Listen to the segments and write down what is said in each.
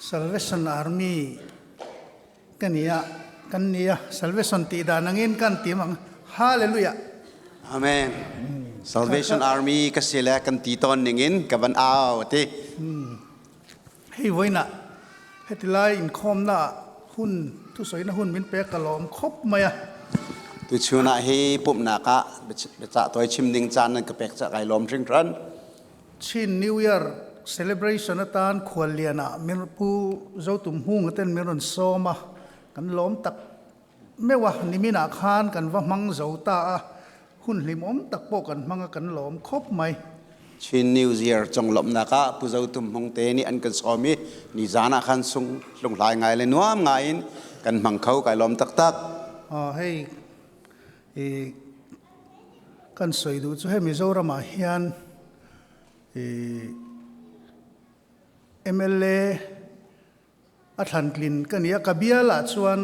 Salvation Army ka nia kan nia Salvation tih dan angin kan ti mang Hallelujah. Amen. Salvation Army ka si le kan ti tawn ningin ka van au ti. Hei vawiinah hetilai inkhawmna ah hun thusawiina hun min pek ka lawm khawp mai a. Tuchun ah hi pumhnak ah biacah tawi chim ding caan nan ka pek cah kai lawm hringhran. Chin New Year celebration atan khuallian ah min Pu Zotum Hmunga ten min rawn sawm a, kan lawm tak meuh a, nimin ah khan kan va hmang zo ta a, Hun hlimawm tak pawh kan hmang a, kan lawm khawp mai. Chin New Year conglawmhnak ah Pu Zo Tum Hmung te nih an kan sawm i nizan ah khan sung hlunghlai ngai le nuam ngai in kan hmang kho kai lawm taktak. Hei i kan sawi duh chu hei Mizoram ah hian i mla A thlantlin ka ni a, ka bial ah chuan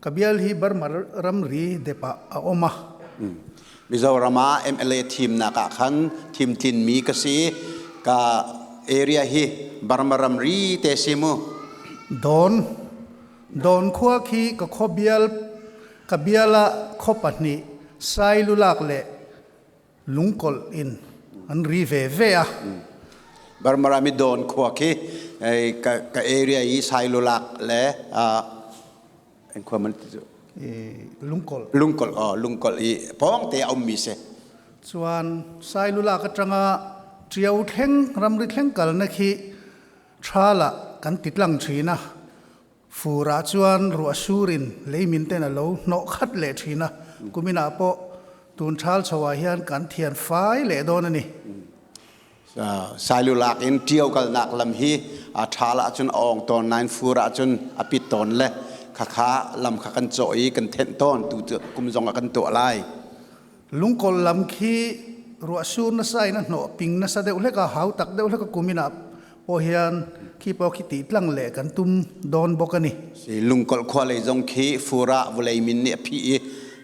ka bial hi Burma ramri dep ah a awm a. Mizoram ah mla thimnak ah khan thimtlin mi ka si. Ka area hi Burma ramri te si mu. Dawn Dawn khua khi ka khaw bial ka bial ah khaw pahnih Sailulak leh Lungkawlh in an ri ve ve a. Burma ram i Dawn khua khi ka area i Sailulak le en khua man ti cu Lungkawlh. Lungkawlh oh Lungkawlh i pawng te a ummi si. Chuan Sailulak atanga Tiau thleng ramri thleng kalna khi Thala kan ti tlang thin a. Furah chuan ruah surin leimin ten a lo hnawh khat leh thin a, kuminah pawh tun thal chhoah hian kan thian fai leh dawn a ni. Sailu lak in ṭio kalnak lam hi a ṭhal ahcun a awng tawn nain fur ahcun a pit tawn le khakha lam kha kan cawh i kan thenh tawn tu kum zong ah kan tuah lai. Lungkawl lam khi ruah sur nasa in a hnawh ping nasa deuh hlek a, hau tak deuh hlek a kuminah pawh hian khi pawh khi tih tlang leh kan tum dawn bawk a ni. Si lungkawlh khua lei zong khi fur ah vawlei min nih a phih i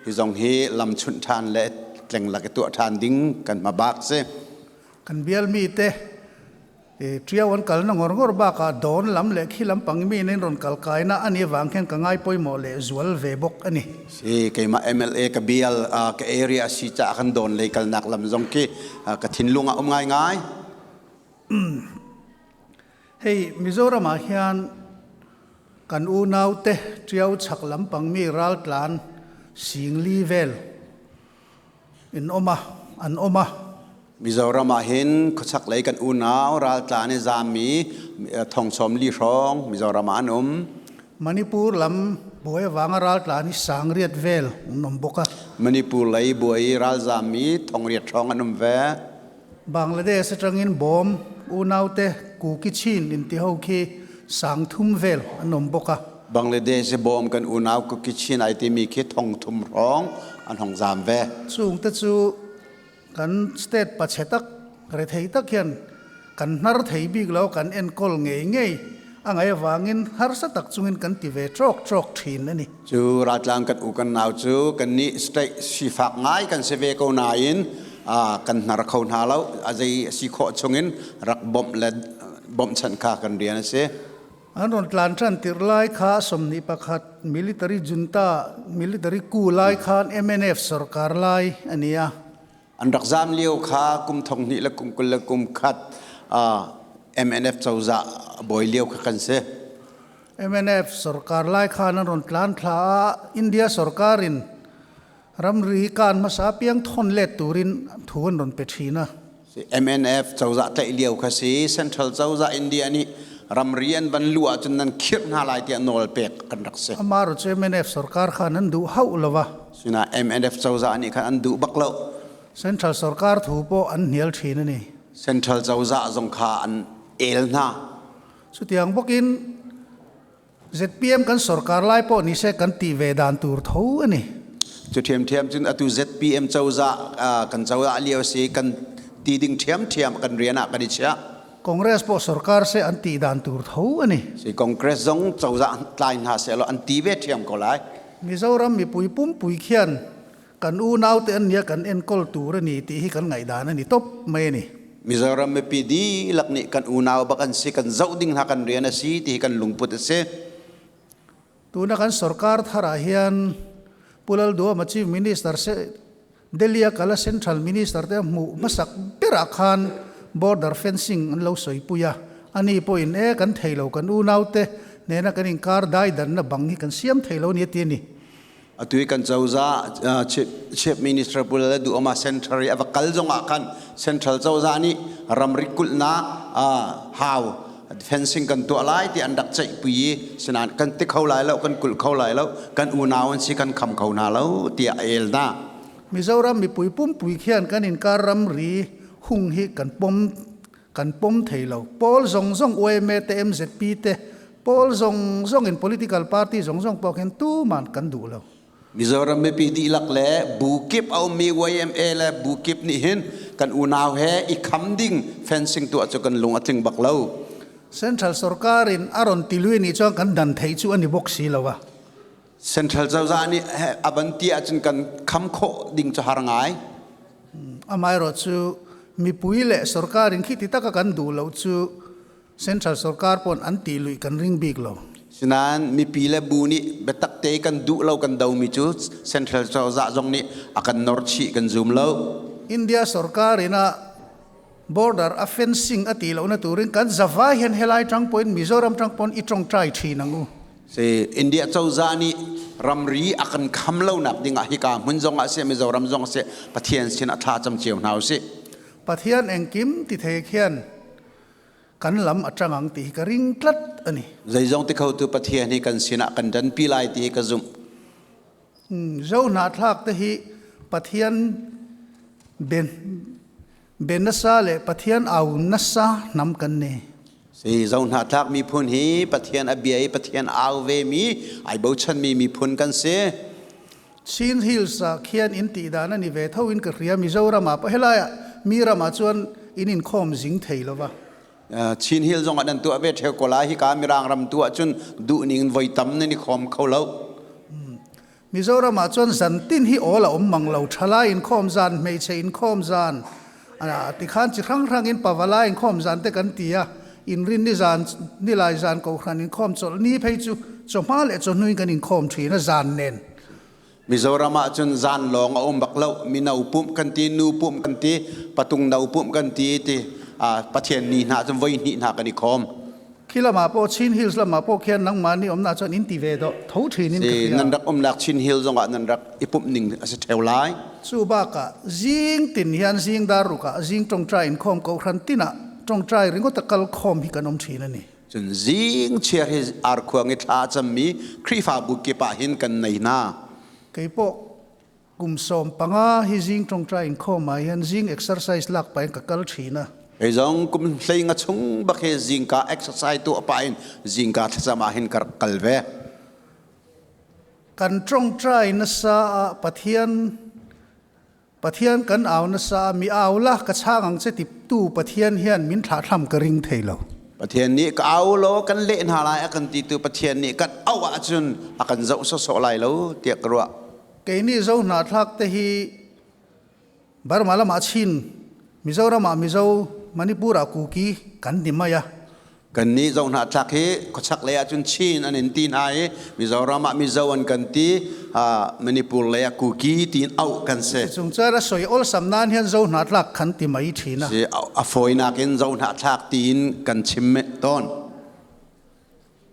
hi zong hi lam chunh ṭhan le tleng lak i tuah ṭhan ding kan hmabak si. Kan bialmi te Ṭiau an kalna ngawr ngawr bakah dawn lam leh khi lam pang mi in rawn kal kaina a nih avang khian ka ngai pawimawh leh zual ve bawk a ni. Si, keimah MLA ka bial ka area a si caah kan dawn lei kalnak lam zong khi ka thinlung ah um ngaingai. Hei Mizoram ah hian kan unau te Ṭiau chhak lampang mi raltlan singli vel in awm a, an awm a. Mizoram ah hin khuachak lei kan unau raltlan i zaammi thong 40 hrawng Mizoram ah an um. Manipur lam buai avanga raltlan hi 8000 vel an awm bawk a. Manipur lei buai i ralzaammi 800 hrawng an um ve. Bangladesh atangin bawm unaute Kuki-Chin inti ho khi 3000 vel an awm bawk a. Bangladesh i bawm kan unau Kuki-Chin ai timi khi 3000 hrawng an hong zaam ve. Chungte chu Kan state pachhe tak, rethei tak hian kan hnar thei bik lo, kan enkawl ngei ngei a ngaih avangin harsa tak chungin kan ti ve trawk trawk thin a ni. Cu raltlang kan u kan nau cu kannih state sifak ngai kan si ve ko nain kan hnar kho hna lo. A zei a si khawh chungin rak bawmh le bawmhchanh kha kan rian a si. An rawn tlan ṭan tirh lai kha 21 military junta, military coup lai khan MNF sorkar lai a ni a. An rak zaam lio kha kum 2021 MNF cozah bawi lio kha kan si. MNF sorkar lai khan an rawn tlan thla a, India sorkar in ramri kan hmasa piang thawn let turin thu an rawn pe ṭhin a. MNF cozah tlaih lio kha si Central cozah India nih ramri an van luh ahcun nan khirh hna lai tiah nawl pek kan rak si. Amah ro cu MNF sorkar khan an duh hauh lo va. Sina MNF cozah nih khan an duh bak lo. Central sorkar thu pawh an hnial ṭhin a ni. Central cozah zong kha an el hna. Chutiang bawkin ZPM kan sorkar lai pawh nise kan tih ve dan tur tho a ni. Cu ṭhiamṭhiam cun atu ZPM cozah kan cozah lio si kan ti ding ṭhiamṭhiam kan rian ah kan i chiah. Congress pawh sorkar se an tih dan tur tho a ni. Si Congress zong cozah tlai hna sehlaw an ti ve ṭhiam ko lai. Mizoram mipui pumpui khian kan unaute an nia kan enkawl tur a ni tih hi kan ngaihdan a ni tawp mai a ni. Mizoram mipi dihlak nih kan unau bak an si, kan zoh ding hna kan rian a si ti hi kan lungput a si. Tuna kan sorkar tharah hian Pu Lalduhoma Chief Minister Delhi a kal a Central Minister te a hmuh hmasak berah khan border fencing an lo sawipui a, ani pawhin e kan thei lo kan unaute nena kan inkar dai danna bang hi kan siam thei lo a ni a ti a ni. Atu hi kan cozah Chief Minister Pu Lalduhoma Central i a va kal zongah khan Central cozah nih ramri kulhnak hau fencing kan tuah lai ti an rak ceihpi i sinain kan ti kho lai lo kan kulh kho lai lo kan unau an si kan kham kho hna lo tiah a el hna. Mizoram mipui pumpui khian kan inkar ramri hung hi kan pawm kan pawm thei lo. Pawl zawng zawng yma te MZP te pawl zawng zawng in political party zawng zawng pawh khian tuman kan duh lo. Mizoram mipi dihlak le bu kip a ummi YMA le bu kip nih hin kan unau he i kham ding fencing tuah cu kan lung a tling bak lo. Central sorkar in a rawn ti lui nih chuan kan dan theih cu an i bawk si lo a. Central cozah nih a van ti ahcun kan kham khawh ding cu har ngai. Amaherawhchu mipui le sorkar in khi ti taka kan duh lo cu Central sorkar pawn an tih luih kan ring bik lo. Sinain mipi le bu nih biatak te kan duh lo kan domi cu Central cozah zong nih a kan nor chih kan zum lo. India sorkar in a border a fencing a ti lohna turin kan zavai hian helai tang pawhin Mizoram tang pawn i tawngtai thin ang u. Si India cozah nih ramri a kan kham lonak dingah hika hmun zong ah seh Mizoram zong ah seh Pathian sin ah thla cam cio hna usih. Pathian engkim ti thei khian Kan lam a ṭang ang ti hi ka ring tlat a ni. Zeizong ti khotu Pathian hi kan sinah kan ṭanpi lai ti hi ka zumh. Zo hnahthlak te hi Pathian ben ben nasa le Pathian au nasa hnam kan ni. Si zo hnahthlak miphun hi Pathian a bia i Pathian au ve mi ai bochanmi miphun kan si. Chin Hills ah khian in tih dan a ni ve tho in ka hria Mizoram ah pawh helai ah mi ram ah chuan in inkhawm zing thei lo va. Chin Hill zong ah nan tuah ve theo ko lai hika Mirang ram tu ah cun duh ning in voi tam nan i khawm kho lo. Mizoram ah chuan zantin hi awl a awm mang lo thalai inkhawm zan hmeichhe inkhawm zan tikhan chi hrang hrang in pavalai inkhawm zan te kan ti a inrin ni zan nilai zan kohhran inkhawm chawlh ni phei chu chawhma leh chawhnu in kan inkhawm thin a zan nen. Mizoram ah cun zan lawng a um bak lo mino pumh kan ti nu pumh kan ti patung no pumh kan ti ti Pathian ni hna cun voi hnih hna kan i khawm. Khi lamah pawh Chin Hills lamah pawh khian nangmah nih umnak chuan in ti ve dawh tho thin in ka hria. Nan rak umnak Chin Hill zongah nan rak i pumh ning a si theo lai. Cu bakah zing tin hian zing dar rukah zing tongtrai in khawm kohhran tinah tongtrai ringawt a kal khawm hi kan um thin a ni. Cun zing chiar hi arkhuang i thla a cammi Khrihfabu kip ah hin kan nei hna. Kei pawh kum 15 hi zing tongtrai in khawm ah hian zing exercise lak pah in ka kal thin a. Kei zong kum 15 chung bak hi zingka exercise tuah pah in zingka thlacam ah hin ka rak kal ve. Kan tongtrai nasa ah Pathian Pathian kan au nasa mi au la ka chang ang che tiptu Pathian hian min thlah thlam ka ring thei lo. Pathian nih ka au law kan leh hna lai a kan ti tu Pathian nih kan auh ahcun a kan zoh sawsawh lai lo tiah ka ruah. Kei nih zo hnahthlak te hi Burma lamah Chin, Mizoram ah Mizo, Manipur ah Kuki kan ni mai a. Kannih zo hnahthlak hi khuachak lei ahcun Chin an in ti hna i Mizoram ah Mizo an kan ti, Manipur lei ah Kuki tiin auh kan si. Chung chuan a soi awlsam nan hian zo hnahthlak kan ti mai thin a. Si, a fawinak in zo hnahthlak tiin kan chim tawn.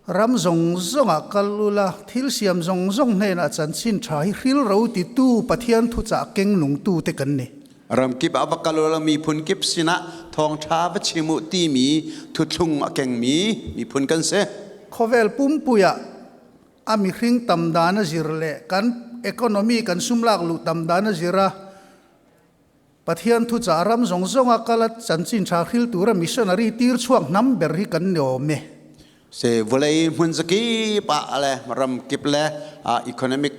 Ram zawng zawngah kal ula, thil siam zawng zawng hnenah chanchin tha hi hril ro titu Pathian thuchah keng nungtute kan ni. Ram kip ah va kal ula miphun kip sinah thawngtha va chim u timi thuthlung a kengmi miphun kan si. Khawvel pumpuiah a mihring tam dan a zir leh kan economy kan sum lak luh tam dan a zir a, Pathian thuchah ram zawng zawnga kal a chanchin tha hril tura missionary tir chhuak hnam ber hi kan ni awm e. Se vawlei hmun zakip ah le ram kip le economic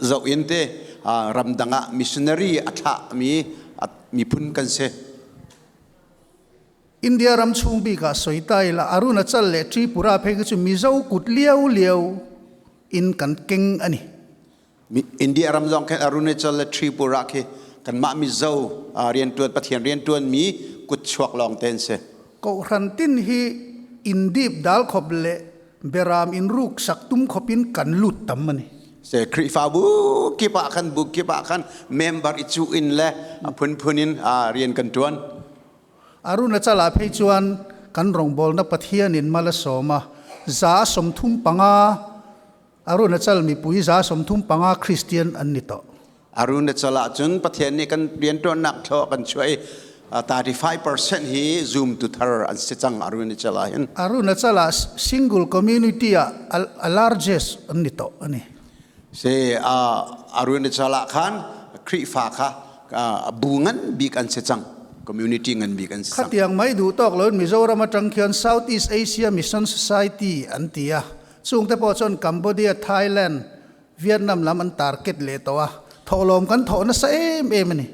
zoh in te ram dang ah missionary a thlah mi miphun kan si. India ram chung bik ah soi ta ila Arunachal le Tripura phei khi chu Mizo kut liau liau in kan keng ani. India ram zong khin Arunachal le Tripura khi kanmah Mizo riantuan Pathian riantuan mi kutchuak lawng te an si. Kohhran tin hi indip dal khawp leh beram inruk sak tum khawpin kan lut tam a ni. Se Khrihfabu kip ah khan bu kip ah khan member i cuh in le a phunphun in rian kan ṭuan. Arunachal ah phei chuan kan rawngbawlna Pathianin mal a sawm a, 35% Arunachal mipui 35% Kristian an ni tawh. Arunachal ah cun Pathian nih kan rianṭuannak thlaw kan chuah i 35% hi zumtu thar an si cang Arunachal ah hin. Arunachal ah single community ah a largest an ni tawh a ni. Si Arunachal ah khan Khrihfa kha bu ngan bik an si cang. Community ngan bik an si cang. Khatiang mai duh tawk loin Mizoram atang khian Southeast Asia Mission Society an ti a. Chungte pawh chuan Cambodia, Thailand, Vietnam lam an target leh tawh a, thawhlawm kan thawh nasa em em a ni.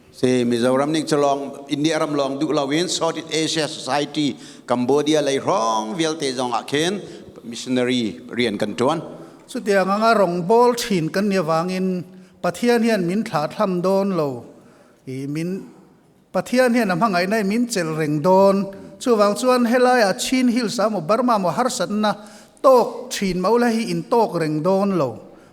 Si Mizoram ning cu lawng India ram lawng duh loin Southeast Asia Society Cambodia lei hrawng vialte zong ah khin missionary rian kan ṭuan. Chutiang anga rawngbawl ṭhin kan nih avangin Pathian hian min thlahthlam dawn lo i min Pathian hian a hmangaihna hi min chelh reng dawn. Chuvang chuan helaiah Chin Hills ah maw Burma maw harsatna tawk thin mah ula hi in tawk reng dawn lo.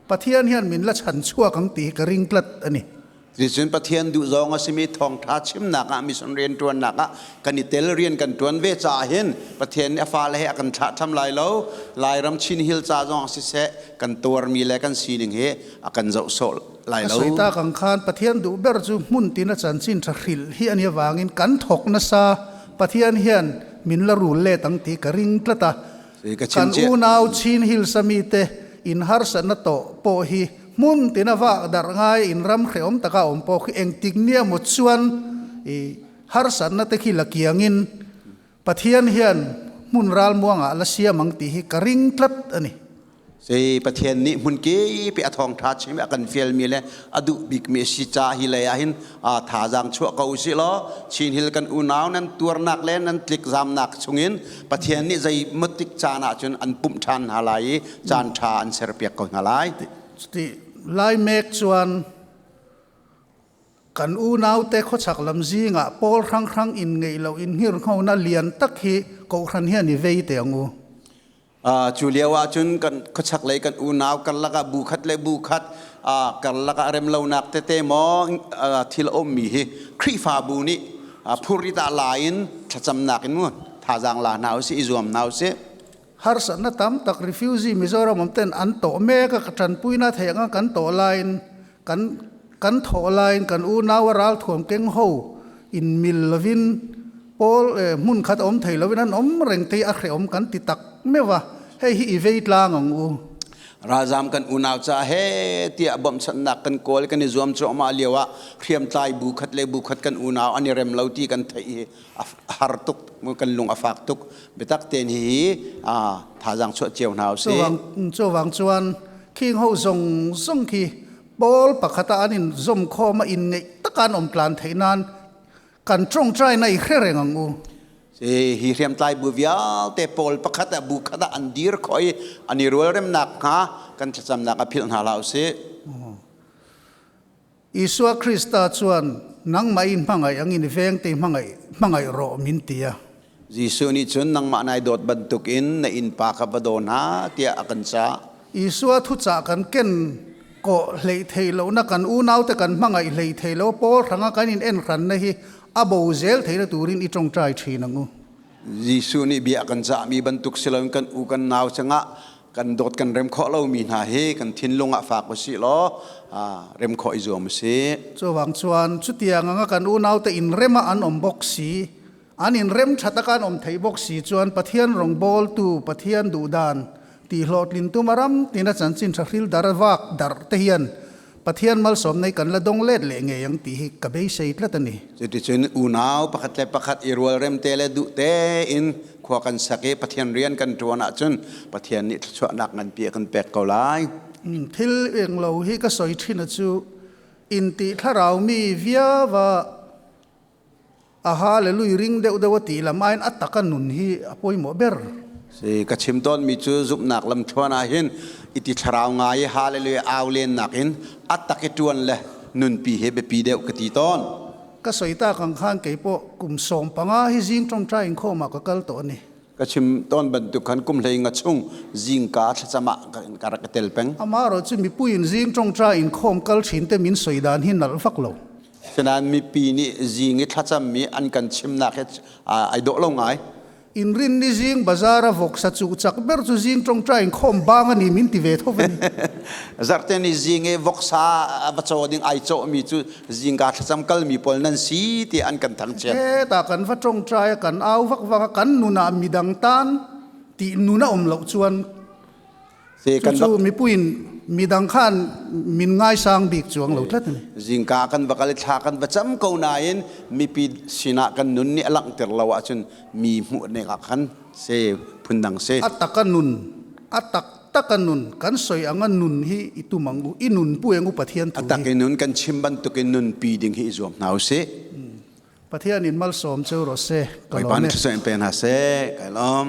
Pathian hian min la chhan chhuak ang tih hi ka ring tlat a ni. Cuticun Pathian duhzawng a simi thawngṭha chimnak ah mission rianṭuannak ah kan i tel rian kan ṭuan ve caah hin Pathian nih a fale he a kan thlahthlam lai lo. Lairam Chin Hill ca zong ah siseh kan tuarmi le kan sining hi a kan zoh sawh lai A lo. sawi tak ang khan Pathian duh ber chu hmun tina chanchin tha hrilh hi a nih avangin kan thawk nasa Pathian hian min la rul let ang tih ka ring tlat a. Ka chim Kan chiah. unau Chin Hills a mite in harsatna tawh pawh hi hmun tina vak darh ngai in ram hrehawm taka awm pawh khi engtik nia maw chuan i harsatna te khi la kiangin Pathian hian hmun ralmuangah la siam ang tih hi ka ring tlat a ni. Sei Pathian nih hmun kipi a thawngṭha chim a kan fialmi le a duh bikmi a si ca hi lei ah hin thazaang chuah ko usih law Chin Hill kan unau nan tuarnak le nan tlikzamnak chungin Pathian nih zei matik caan ah cun an pumh ṭhan hna lai i caan ṭha an serpiak ko hna lai. Cuti lai mek chuan Kan unaute khawchhak lam zingah pawl hrang hrang in ngeih loh in nghirnghona lian tak hi kohhran hian i vei teh ang u. Cu lio ahcun kan khawchak lei kan unau karlak ah bu khat le bu khat karlak ah remlonak tete maw thil a ummi hi Khrihfabu nih phurrit ah la in thlacamnak in mu thazaang la hna usih i zuam hna usih. Harsatna tam tak refugee Mizoram awm ten an tawh mek a, ka tanpuina theih anga kan tawh laiin kan kan thawh laiin kan unau a ralthuam keng ho in mil lovin pawl hmun khat awm thei lovin an awm reng te hi a hrehawm kan ti tak meuh a, hei hi i vei tlang ang u. Ralzam kan unau ca he tiah bawmhchanhnak kan kawl kan i zuam cuahmah lio ah hriamtlai bu khat le bu khat kan unau an i rem lo ti kan theih hi a har tuk kan lung a fak tuk biatak tein hihi thazaang chuah cio hna usih. Chuvang chuan khing ho zawng zawng khi pawl pakhata an in zawm khawm a in ngeih taka an awm tlan theih nan kan tawngtai na i hre reng ang u. Hi hriamtlai bu vialte pawl pakhat ah bu khat ah an dir khawh i an i rualremnak hnga kan thlacamnak a philh hna hlah usih. Isua Krista chuan, Nangmah i hmangaih angin i vengte i hmangaih hmangaih rawh min ti a. Jesuh nih cun nangmah nai dawt bantukin na innpa kha va daw hna tiah a kan cah. Isua thuchah kan ken kawh hleih theih lohna kan unaute kan hmangaih hleih theih lo pawl hranga kan in en hranna hi a bo zel theihna turin i tawngtai thin ang u. Jesuh nih bia a kan cahmi bantuk si loin kan u kan nau cungah kan dawt kan rem khawh lomi hna hi kan thinlung ah fak usih law rem khawh i zuam usih. Chuvang chuan chutiang anga kan unaute inrema an awm bawk si, an inrem tha taka an awm theih bawk si chuan Pathian rawngbawltu, Pathian duhdan tihhlawhtlin tuma ram tina chanchin tha hril dar vak darh te hian Pathian malsawm nei kan la dawng let leh ngei ang tih hi ka beisei tlat a ni. Cuticun unau pakhat le pakhat i rualrem te le duh tein khua kan sak i Pathian rian kan ṭuan ahcun Pathian nih thluachuahnak nganpi a kan pek ko lai. Thil englo hi ka sawi ṭhin a chu inti thlarau mi viava A hallelui ring deuh deuh a tih lam aiin a taka nun hi a pawimawh ber. Si, ka chim tawnmi cu zumhnak lamthluan ah hin i ti thlarau ngai i hallelujah au lennak in a tak i ṭuan le nunpi hi biapi deuh ka ti tawn. Ka sawi tak ang khan kei pawh kum 15 hi zing tawngtai inkhawmah ka kal tawh a ni. Ka chim tawn bantuk khan kum 15 chung zingka thlacam ah ka rak i tel peng. Amaherawh chu mipuiin zing tawngtai inkhawm kal thin te min sawi dan hi nalh vak lo. Sinain mipi nih zing i thlacammi an kan chimnak hi ai dawh lo ngai. Inrinni zing bazar a vawksa chuh chak ber chu zing tawngtai inkhawm bang a ni min ti ve tho a ni. Zarhte ni zing i vawksa a va caw ding ai cawhmi cu zingka thlacam kalmi pawl nan si tiah an kan thangchiat. Hetah kan va tawngtai a, kan au vak vak a, kan nunah midang tan tih nun a awm loh chuan Cucu mipuiin midang khan min ngaisang bik chuang lo tlat a ni. Zingka kan va kal i thla kan va cam ko nain mipi sinah kan nun nih a langhter lo ahcun mi hmuh nek ah khan se phundang si. A tak a nun, a tak tak a nun, kan sawi ang a nun hi i tum ang u, i nun pu eng u Pathian thu hi. A tak i nun kan chim bantukin nunpi ding hi i zuam hna u sih. Pathian in malsawm cheu rawh se, ka Bawipa lawm nih e. thluachuah in pe hna seh, kai lawm.